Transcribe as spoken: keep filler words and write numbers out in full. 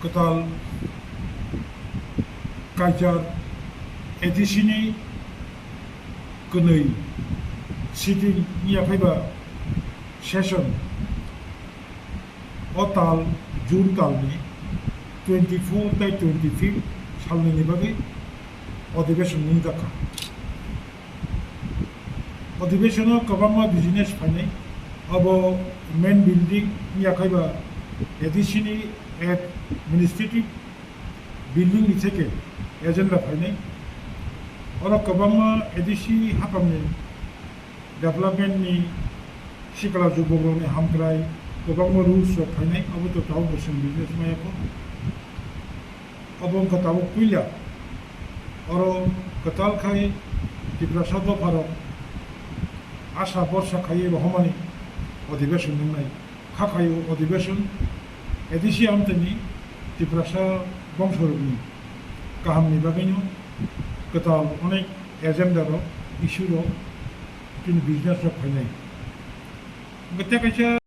Kwtal Kaichar A D C ni kwnwi sitting wngya phaiba session o tal, June talni twenty four tei twenty fifth salnwini bagwi odhibeson wngjakha. Odhibesono kwbangma business phainai, abo main building wngya khaiba A D C ni administrative building ni theke agenda phainai. Oro kwbangma A D C haphangni development ni sikla jubokrokni hamkrai kwbangma rules rok phainai, abo to tabuk bo chwng business maya kho. Obo wngkha tabuk puila. Oro kwtal khai Tiprasa dopharok asa borsa khaiwi rohormani odhibeson wngnai. Kha khaio odhibeson A D C amtwini Tiprasa bongsorokni kahamni bagwino kwtal onek agenda rok, issue rok, chini business rok phainai. Hwnkhe tei kaisa